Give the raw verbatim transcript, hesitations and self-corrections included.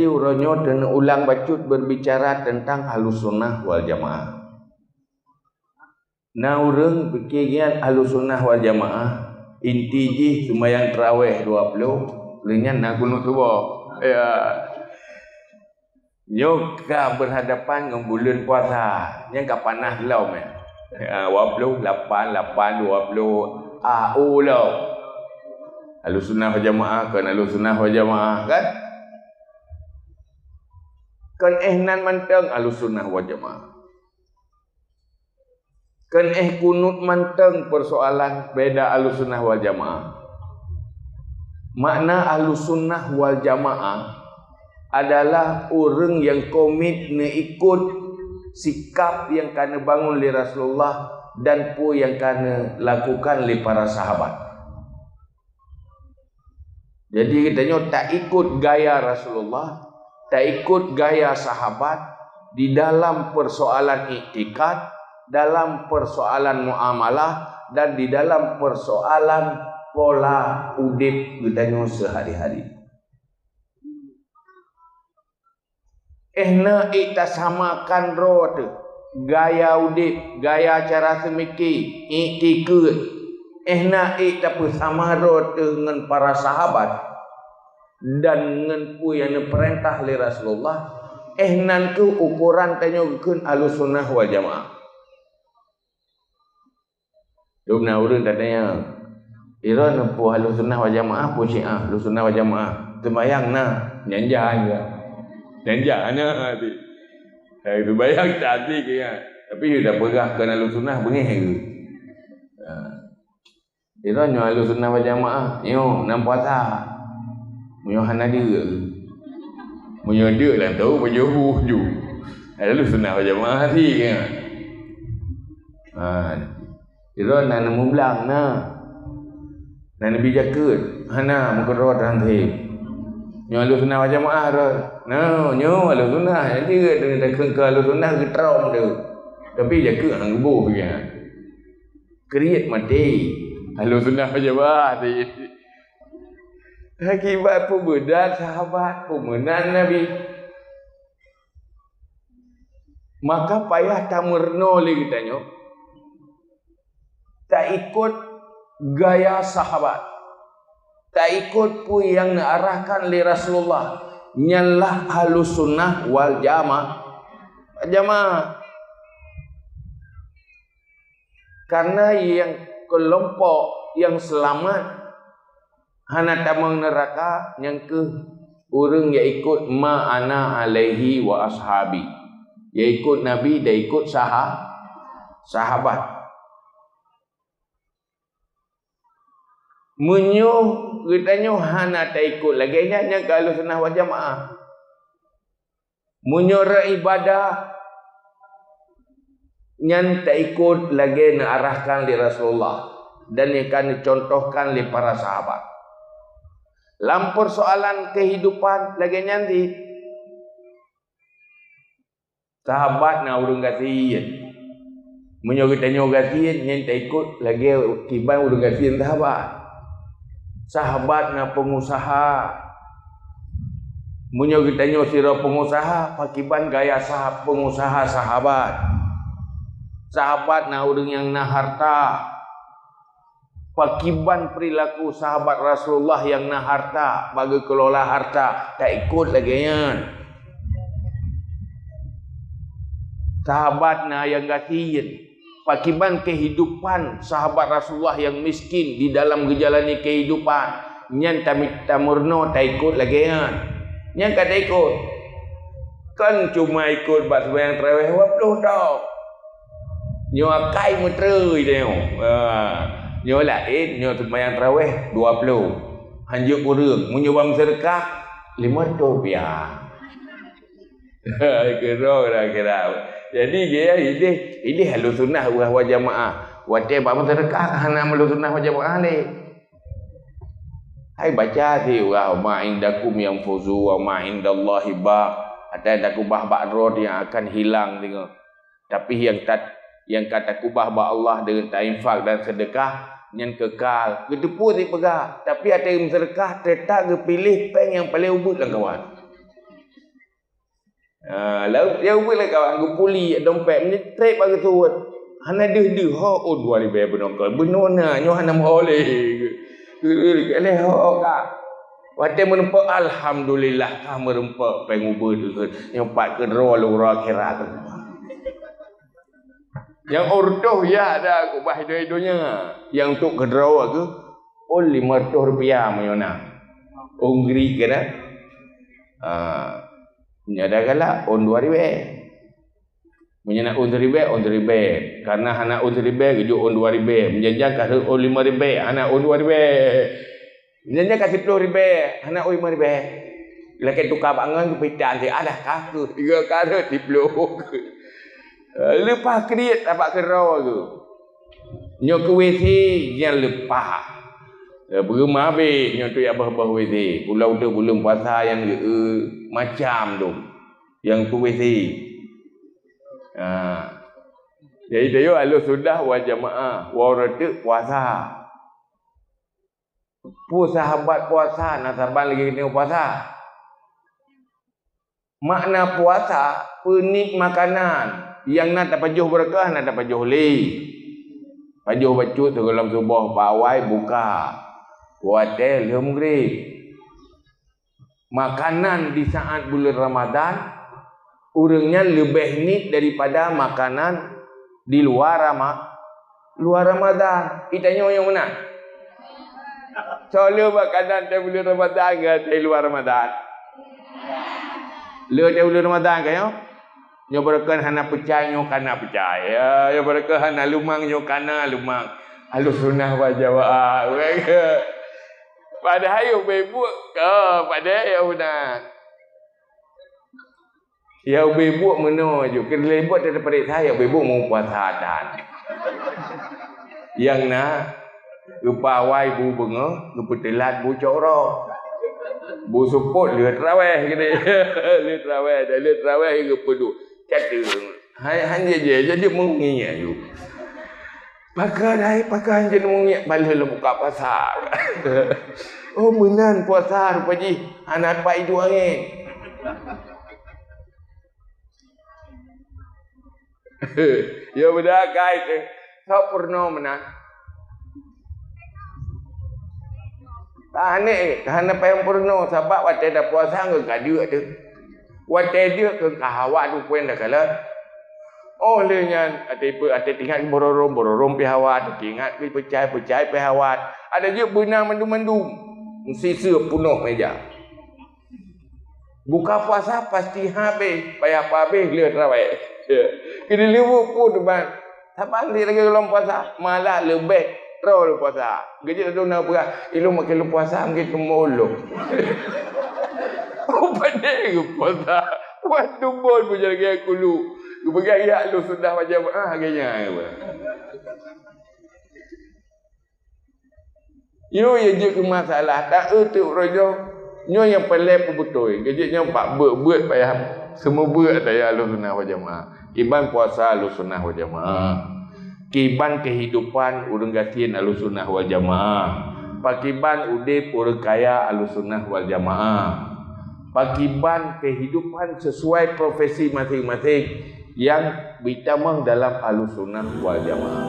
Uroe nyoe teuneuh ulang bacut berbicara tentang Ahlussunnah wal Jamaah. Na ureuëng pike nyan Ahlussunnah wal Jamaah, inti jih seumayang taraweh dua ploh, lheueh nyan na kunut suboh. Ya. Nyoe ka berhadapan ngon buleuen puasa, nyan ka panas lom, eh. Ha, dua ploh lapan, lapan, dua ploh, ah, oh lom. Ahlussunnah wal Jamaah, kon Ahlussunnah wal Jamaah, kan? Kon eh nan mantong Ahlussunnah wal Jamaah. Kon eh kunut mantong persoalan beda Ahlussunnah wal Jamaah. Makna Ahlussunnah wal Jamaah adalah ureuëng nyang komit neuikot sikap nyang ka neubangun lé Rasulullah dan peue nyang ka neulakukan lé para sahabat. Jadi, geutanyoe taikot gaya Rasulullah, taikot gaya sahabat di dalam persoalan iktikad, dalam persoalan muamalah, dan di dalam persoalan pola udeb geutanyoe sehari-hari. Eh na ék tasamakan droe teuh, gaya udeb, gaya cara seumike, iktikeuet. Eh na ék tapeusama droe teuh ngon para sahabat dan ngon peue nyang neupeurintah lé Rasulullah. Eh nan kheueh ukoran tanyoe geukheun Ahlussunnah wal Jamaah. Dum na ureuëng tatanyong, "Droeneuh peue Ahlussunnah wal Jamaah, peue Syiah?" "Ahlussunnah wal Jamaah, seumayang na, nyan jai ya." Nyan jai na hati. Hai, seumayang tak hati ke ya. Tapi dah peugah kon Ahlussunnah, beungéh ke? Ha. Droeneuh Ahlussunnah wal Jamaah, nyoe nan puasa. Meunyoe hana deuk. Meunyoe deuk lam tahu, meunyoe buh ju. Ahlussunnah wal Jamaah hati ke? Ha. Sidroe na neumublang na. Na neubi jakeuet, hana meukeudroe teuh han sép. Nyoe Ahlussunnah wal Jamaah droe. Na, nyoe Ahlussunnah, jadi takheun keu Ahlussunnah geutrom tu. Tapi jakeuet han geuboh pikiran. Kriet maté. Ahlussunnah wal Jamaah tu. Akibat peubeudat sahabat, peumeunan Nabi. Maka payah tameurunoe lé geutanyoe taikot gaya sahabat, taikot peue nyang neuarahkan lé Rasulullah, nyan lah Ahlussunnah wal Jama-, Jamaah. Karena nyang keulompok nyang seulamat hana tamong neuraka, nyan kheueh ureuëng nyang ikot ma ana alaihi wa ashabi, nyang ikot Nabi dan ikot saha-, sahabat. Meunyoe geutanyoe hana taikot lagée nyan, nyan ka Ahlussunnah wal Jamaah. Meunyoe ibadah nyan taikot lagée neuarahkan lé Rasulullah dan nyang ka neucontohkan lé para sahabat. Lam persoalan kehidupan lagée nyan cit, sahabat na ureuëng gasien. Meunyoe geutanyoe gasien, nyan taikot lagée kiban ureuëng gasien sahabat. Sahabat na peungusaha. Meunyoe geutanyoe sidroe peungusaha, pakiban gaya sah-, peungusaha sahabat. Sahabat na ureuëng nyang na harta. Pakiban perilaku sahabat Rasulullah nyang na harta, bak geukelola harta, taikot lagée nyan. Sahabat na nyang gasien. Pakiban kehidupan sahabat Rasulullah nyang miskin di dalam geujalani kehidupan, nyan tami-, tameurunoe taikot lagée nyan. Nyan ka taikot. Kon cuma ikot bak seumayang tarawih dua ploh tok. Nyoe akai meuteurui tanyoe. Ha. Nyoe laén, nyoe seumayang tarawih dua ploh. Hanjeuet kureueng. Meunyoe bak meuseudeukah, lima reutôh rupiah. Keudroe kira-kira. Jadi, dia ideh, ideh Ahlussunnah wal Jamaah. Watée bak meuseudeukah hana Ahlussunnah wal Jamaah lé. Hai baca si ureuëng, "Ma indakum yanfudu wa ma indallahi baq." Ada takubah bak droe nyang akan hilang singoh. Tapi nyang tat-, nyang ka takubah bak Allah deungon tainfak dan seudeukah, nyan keukal. Geuteupeue sipeugah, tapi até meuseudeukah teutap geupiléh péng nyang paleng ubit lam kawan. Ha, lalu dia ubit lé kawan geupuli dompet, meunyoe trép bak geusuet. Hana deuh-deuh, ho, oh, dua ribèe bunoe kon. Bunoe na, nyoe hana meuho lé. Lé ho ka. Watèe meurumpok, alhamdulillah, ka meurumpok péng ubeut. Nyoe pat keudroe lôn uroe akhirat. Nyang ureutoh yah dah keubah donya. Nyang untuk keudroe geuh, oh, lima ratus rupiah meunyoe na. Ungri kena. Ha. Nyoe dah galak, ôn dua ribèe. Meunyoe na ôn siribèe, ôn siribèe. Kareuna hana ôn siribèe, geujok ôn dua ribèe. Meunyoe jan ka ôn lima ribèe, hana ôn dua ribèe. Meunyoe jan ka siploh ribèe, hana ôn lima ribèe. Lakèe tuka bak ngon keupitan, alah ka keuh, tiga karot siploh. Leupah kriet bak keudroe geuh. Nyoe keu W C nyang leupah. Eh, beureuma abéh nyoe tu jak boh-boh W C. Pulo uteuk buleuen puasa nyang geu-, macam tu. Nyang tu W C. Ha. Jadi, tanyoe Ahlussunnah wal Jamaah, uroe teuk puasa. Peue sahabat puasa, na saban lagèe keuneuk puasa? Makna puasa, peuniet makanan nyang na tapajoh beureukah, na tapajoh lé. Pajoh bacut sigohlom suboh, bak awai buka, watèe lheueh meugrib. Makanan di saat buleuen Ramadhan, ureueng nyan leubeh niet daripada makanan di luwa Rama-, luwa Ramadhan. Geutanyoe nyang meunan. Soe le makanan di buleuen Ramadhan ngon di luwa Ramadhan? Le di buleuen Ramadhan ka nyoe? Nyoe barokon hana peucai, nyoe kana peucai. Ya, nyoe barokon hana lumang, nyoe kana lumang. Ahlussunnah wal Jamaah. Padahai ubé buet, oh, padahai ya beuna. Ya ubé buet meunoe ju, keu lé buet teuparéksa ya ubé buet meu puasa dan. Nyang na, geupawai bu beungoh, geupeuteulat bu cok uroe. Bu seupôt lheueh traweh geude. Lheueh traweh, dan lheueh traweh geupeuduek. Cateung. Hai, han jijé, jadi meungiek ju. Pakon hai, pakon jeuet meungiek, bak lheueh lôn buka puasa. Oh, meunan puasa rupa jih, hana pat iduek angén. Ya, beuda kai teuh. Sok peurunoe meunan. Tanéh, hana payah peurunoe, sabab watèe tapuasa ngon ka deuk teuh. Watèe deuk keu ka hawa tu puen takalon. Oh, lheueh nyan, até pe-, até teuingat bororong, bororong pih hawa, até teuingat pih peucai, peucai pih hawa. Adak jeuet beuna mandum-mandum. Meusiseue peunoh méja. Buka puasa pasti habéh, payah habéh lheueh traweh. Ya. Keu dileubuet pun ban. Saban sit lagèe lôn puasa, malah leubeh troh lôn puasa. Geujeuet lôn na peugah, "Ilôn makin lôn puasa, makin teumbon lôn." Oh, pandai geupuasa. Wan teumbon pun lagèe kulu. Geupeugah, "Ya, lôn sudah macam, ah, lagèe nyan." Nyoe nyang jeuet keu masalah, taeu teuk uroe nyoe. Nyoe nyang peureulèe peubeutôi. Geujeuet nyoe bak beuet-beuet payah seumeubeuet ata ya Ahlussunnah wal Jamaah. Kiban puasa Ahlussunnah wal Jamaah. Kiban keuhidupan ureueng gasien Ahlussunnah wal Jamaah. Pakiban udép ureueng kaya Ahlussunnah wal Jamaah. Pakiban keuhidupan sesuai profesi maséng-maséng nyang beutamong dalam Ahlussunnah wal Jamaah.